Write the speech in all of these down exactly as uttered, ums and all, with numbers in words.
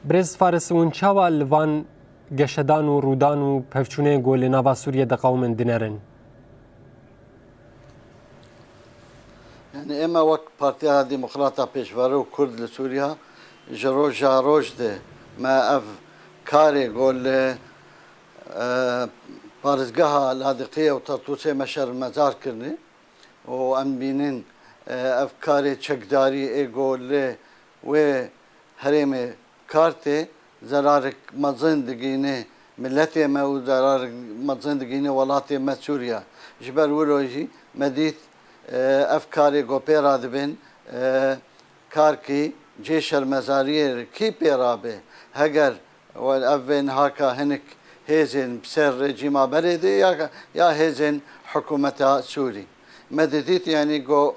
Birêz Faris, hûn çawa li van geşedan û rûdan û pevçûneyên ku li nava Sûriyê diqewimin dinerin? Yani ême wek Partiya Demokrata Pêşverû Kurd li Sûriya ji roja roj de me ev karê ku li, e, parêzgeha Ladiqiyê û Tartûsê me şermezar kirinê û em bînin, e, ev karê çekdarî ê ku li wê herêmê kar tê, zerarek mezin digîne miletê me û zerarek mezin digîne welatê me Sûriya. Ji ber wilo jî me dît, e, ev karê ku pê radibin, e, karkî cê şermezariyê kî pê rabe? Heger we ev vê nihaka hinek hêzên bi ser rejîma berê de ya, ya hêzên hikûmeta Sûrî. Me didît, yanî ku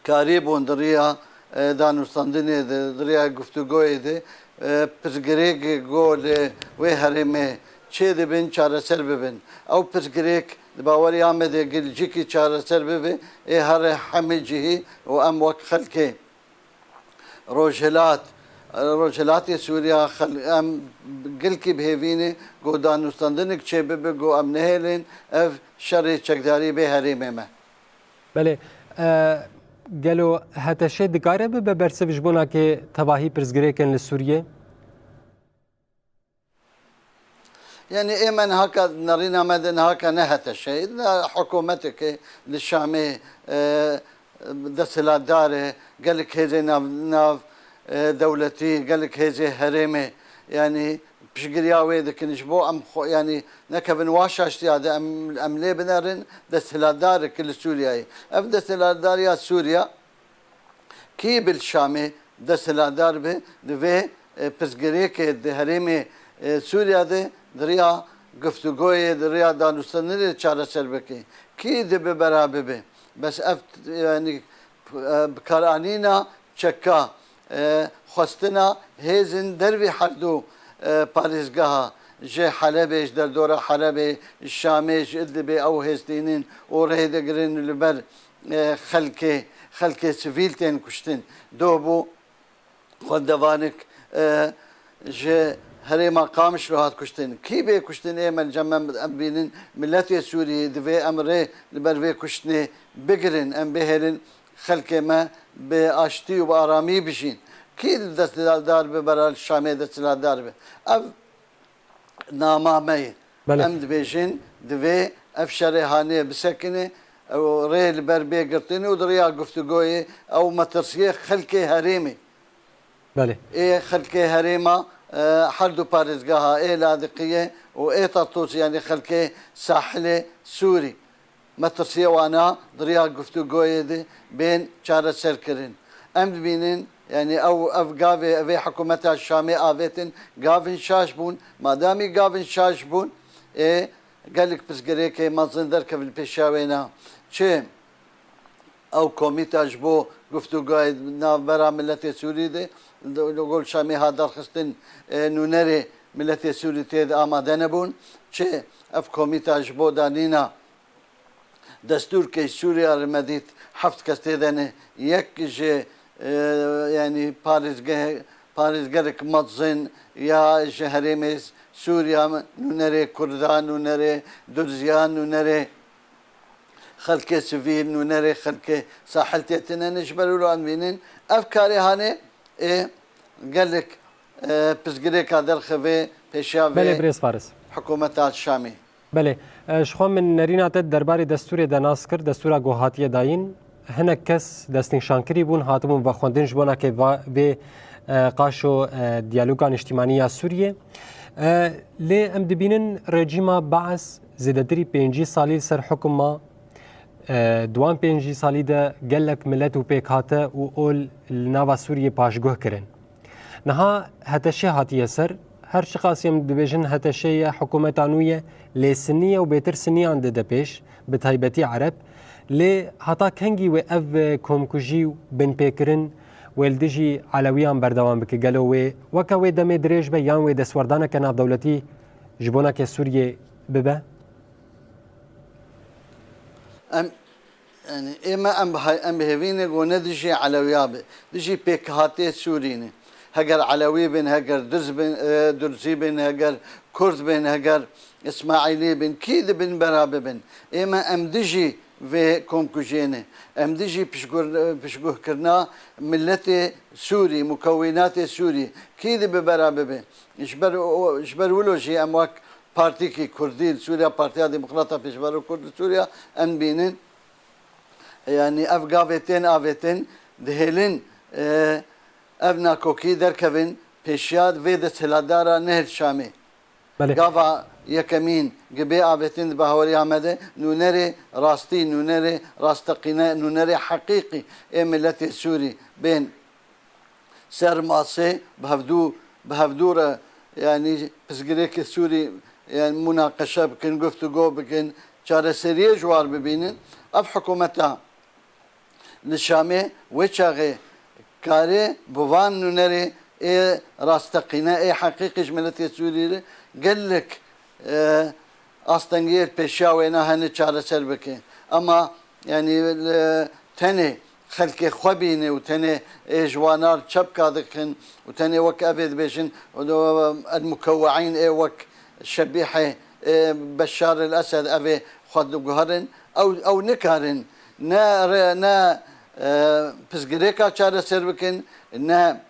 karîbûn di riya, e, danûstandinê de, di riya guftûgoyê de, e, pirsgirêk ku li wê herêmê çêdibin, çareser bibin. Ew pirsgirêk di baweriya me de gilcikî çareser bibe, ê herê hemî cihî û em wek xelkê Rojhilat, e, Rojhilatê Sûriya xel-, em gilkî bi hêvî ne ku danûstandinek çêbibe, ku em nehêlin ev şerê çekdarî bê herêmê me. Belê. E, gelo HTŞ dikare bibe bersiv ji bo nakê tevahî pirsgirêkên li Sûriyê? Yani ê me nihaka nerîna me de nihaka ne HTŞ, ne hikûmeteke li Şamê, e, desthilatdar e, gelek hêzê nav, nav, e, dewletî, gelek hêzê herêmê, yani piştgiriya wê dikin ji bo em xwe, yani nekevin wa şaştiya de em, em lê binerin desthilatdarek li Sûriyeyê. Ev desthilatdariya Sûriya kî bi li Şamê desthilatdar be, di vê, e, pirsgirêkê di herêmê, e, Sûriya de di riya guftûgoyê, di riya danûstandinê çareser bike. Kî dibe bera bibe? Bes ev, yani, e, bikaranîna çeka, e, xwestina hêzên dervî herdu, e, parêzgeha ji Helebê, ji derdora Helebê, ji Şamê, ji Idlibê ew hêz tînin û rê digirin li ber, e, xelkê, xelkê sivîl tên kuştin. Do bû xwendevanek, e, ji herêma Qamişlo hat kuştin. Kî bê kuştin ê me li cem em, em bînin miletê Sûriyê divê em rê li ber vê kuştinê bigirin, em bihêlin xelkê me bi aştî û bi aramî bijîn. Kî desthilatdar bi bera li Şamê desthilatdar bi? Ev nama me ye. Belê. Em dibêjin, divê ev şerê hanê bisekine, ew rê li ber bê girtinê û di riya guftûgoyê ew metirsiyê xelkê herêmê. Belê. Ê xelkê herêma, e, her du parêzgeha ê Ladiqiyê û ê Tartûsê, yanî xelkê sahilê Sûrî. Metirsiyê wana di riya guftûgoyê de bên çareserkirin. Em dibînin, yanî ew, ev gavê, evê hikûmeta Şamê avêtin, gavin şaş bûn. Madamî gavin şaş bûn, ê gelek pirsgirêkê mezin derkevin pêşiya wê ne. Çi ew komîta ji bo guftûgoyê navbera miletê Sûrî de, li gol Şamê hat derxistin, ê, nûnerê miletê Sûrî tê de amade nebûn. Çi ev komîta ji bo danîna destûrkê Sûriya li me dît heft kes tê de ne. Yek ji, e, yanî parêzge-, parêzgerek mezin ya ji herêmê Sûriya, nûnerê Kurda, nûnerê Durziya, nûnerê xelkê sivîl, nûnerê xelkê sahil tê tine ne. Ji ber wilo em dibînin ev karê hanê ê gelek, e, pirsgirêka derxivê pêşiya vê Belê birêz Faris. Hikûmeta Şamê. Belê. E, ji xwe min nerîna te derbarê destûrê de nas kir, destûra ku hatiye dayîn. Hinek kes destnîşankirî bûn, hatibûn vexwendin ji bo nake va-, vê, e, qaşo, e, diyaloga niştîmanî ya Sûriyê. E, lê em dibînin rejîma Baas zêdetirî pêncî salî li ser hukum ma, e, di wan pêncî salî de gelek milet û pêkhate û ol li nava Sûriyê paşguh kirin. Niha HTŞ hatiye ser, her çiqas em dibêjin HTŞ ye, hikûmeta nû ye, lê Sinî ye û bêtir Siniyan dide pêş, bi taybetî Ereb. Lê heta kengî wê ev komkujî û binpêkirin wê li dijî Elewiyan berdewam bike? Gelo wê weke wê demê dirêj be yan wê destwerdaneke navdewletî ji bo nake Sûriyê bibe? Em, yanî, ê me em bi hay-, em bi hêvî ne ku ne dijî Elewiya be, dijî pêkhatê Sûrî ne. Heger Elewî bin, heger Dirz bin, e, Durzî bin, heger Kurd bin, heger Îsmaîlî bin, kî dibin bera bibin. Ême em dijî vê komkujiyê ne. Em dijî pişgur-, pişguhkirina miletê Sûrî, mukewînatê Sûrî. Kî dibe bera bibe. Ji ber o, ji ber wilo jî em wek partîkî Kurdî li Sûriya, Partiya Demokrata Pêşverû Kurd li Sûriya, em bînin. Yanî ev gavê tên avêtin, dihêlin, e, ev nakokî derkevin pêşiya vê desthilatdara nehêl Şamê. Belê. Gava yekemîn gi bê avêtin di bahweriya me de nûnerê rastî, nûnerê rasteqîne, nûnerê heqîqî ê miletê Sûrî bên ser masê bi hevdû, bi hevdû re, yanî pirsgirêkê Sûrî, yanî munaqeşe bikin, guftûgo bikin, çareseriyê ji war bibînin. Ev hikûmeta li Şamê wê çaxê karê bi van nûnerê ê rasteqîne, ê heqîqî ji miletê Sûrî re gelek, e, astengiyê li pêşiya wêna hene çareser bike. Ema, yanî, li tenê xelkê xwe bîne û tenê ê ji wana li çepka dikin û tenê wek evê dibêjin, el mukewweîn ê wek şebîhê ê Beşar el Esed evê xwe diguherin. Ew, ew nikarin ne re-, ne, e, pirsgirêka çareser bikin, ne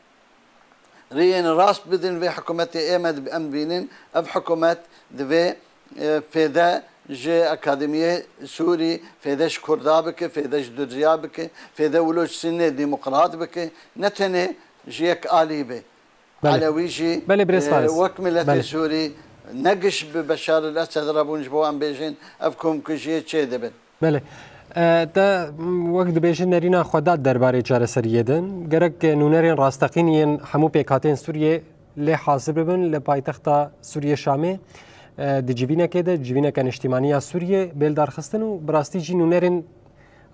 rêyên rast bidin vê hikûmetê. Ê me dib-, em dibînin, ev hikûmet divê, e, fêde ji Akademiyê Sûrî, fêde ji Kurda bike, fêde ji Durziya bike, fêde wilo ji Sinnê Demokrat bike, ne tenê ji yek alî be. Belê. Elewî jî, Belê, birêz e, Faris. Wek miletê Belê. Sûrî ne giş bi Beşar el Esed re bûn, ji bo em bêjin ev komkujiyê çê dibin. Belê. E, te, m, wek dibêjin nerîna xwe da derbarê çareseriyê de. Gerek nûnerên rasteqîn yên hemû pêkhatên Sûriyê lê hazir bibin li paytexta Sûriyê Şamê, e, di civînekê de, civîneke niştîmaniya Sûriyê bê lidarxistin û bi rastî jî nûnerên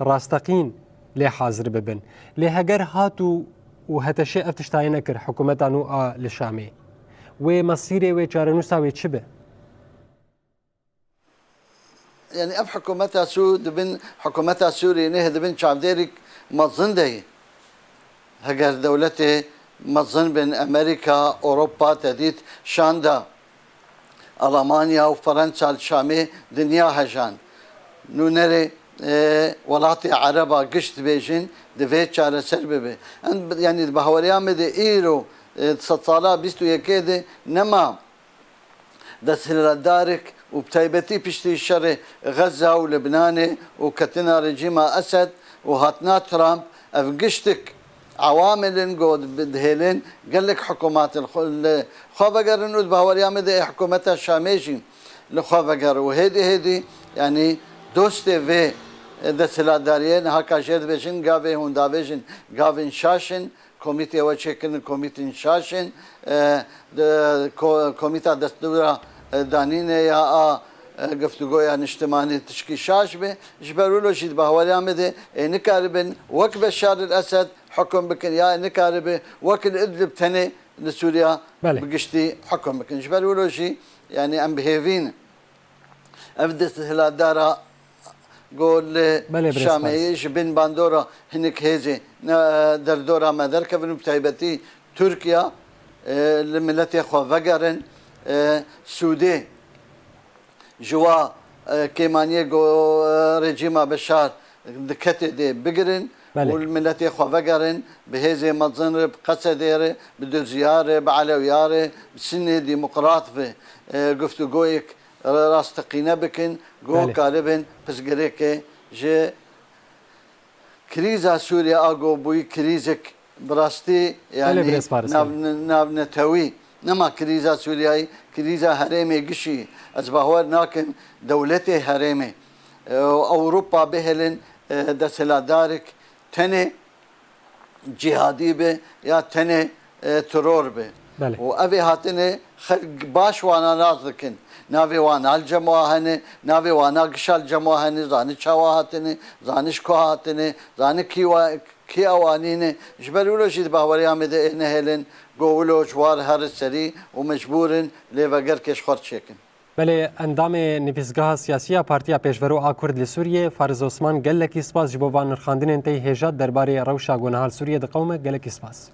rasteqîn lê hazir bibin. Lê heger hat û, û HTŞê ev tiştayê nekir, hikûmeta nû a li Şamê, wê mesîrê wê, çarenûsa wê çi be? Yanî ev hikûmeta Sû-, dibin, hikûmeta Sûriyê neh dibin çavdêrik mezin de ye. Heger dewletê mezin bin, Amerîka, Ewropa, te dît şanda Almanya û Fransa li Şamê dinya hejan. Nûnerê, e, welatê Ereba giş dibêjin, divê çareser bibe. Em, yanî di bahweriya me de îro, e, sedsala bîst û yekê de nema desthilatdarek û bi taybetî piştî şerê Xezza û Libnanê û ketina rejîma Esed û hatina Trump, ev giştik ewamil in ku dihêlin gelek hikûmat li xwe, li xwe vegerin û di baweriya me de ê hikûmeta Şamê jî li xwe veger û hêdî hêdî, yanî dostê vê desthilatdariyê niha ka jê dibêjin gavê hûn davêjin gavên şaş in, komîtê we çêkirin, komîtên şaş in. E, de, ko-, komîta destûra, e, danînê ya a, e, guftûgoya niştimanî tişkî şaş be. Ji ber wilo jî di bahweriya me de ê nikaribin wek Beşar el Esed hukm bikin ya ê nikaribe wek li Idlib tenê li Sûriya Belê. bi giştî hukm bikin. Ji ber wilo jî, yanî em bi hêvî ne. Ev desthilatdara ku li Belê, birêz Şamê Faris. yê ji bin bandora hinek hêzê ne, derdora me derkevin û bi taybetî Tirkiye, e, li miletê xwe vegerin, e, sûdê ji wa, e, kêmaniyê ku, e, rejîma Beşar dikete dê bigirin Belê. û li miletê xwe vegerin, bi hêzê mezin re, bi Qesedê re, bi Duzya re, bi Elewiya re, bi Sinê Demokrat ve, e, guftûgoyek rasteqîne bikin, ku Belê. karibin pirsgirêkê ji krîza Sûriye a ku bûyî krîzek bi rastî, Belê, yanî birêz Faris, nav-, belê. navnetewî, nema krîza Sûriyeyê, krîza herêmê gişî. Ez bawer nakim dewletê herêmê, e, û Ewropa bihêlin, e, desthilatdarek tenê cîhadî be ya tenê, e, teror be. Belê. Û ev ê hatine xelk baş wana nas dikin. Navê wana li cem wa hene, navê wana gişa li cem wa hene, zanî çawa hatine, zanî ji ku hatine, zanî kî wa, kî ew anîne. Ji ber wilo jî di baweriya me de ê nehêlin, ku wilo ji war here serî û mecbûr in lê vegerkê ji xwe re çêkin. Belê, endamê Nivîsgeha Siyasî ya Partiya Pêşverû a Kurd li Sûriyê, Fariz Osman, gelekî spas ji bo van nirxandinên te yê hêja derbarê rewşa ku niha li Sûriyê diqewime, gelekî spas.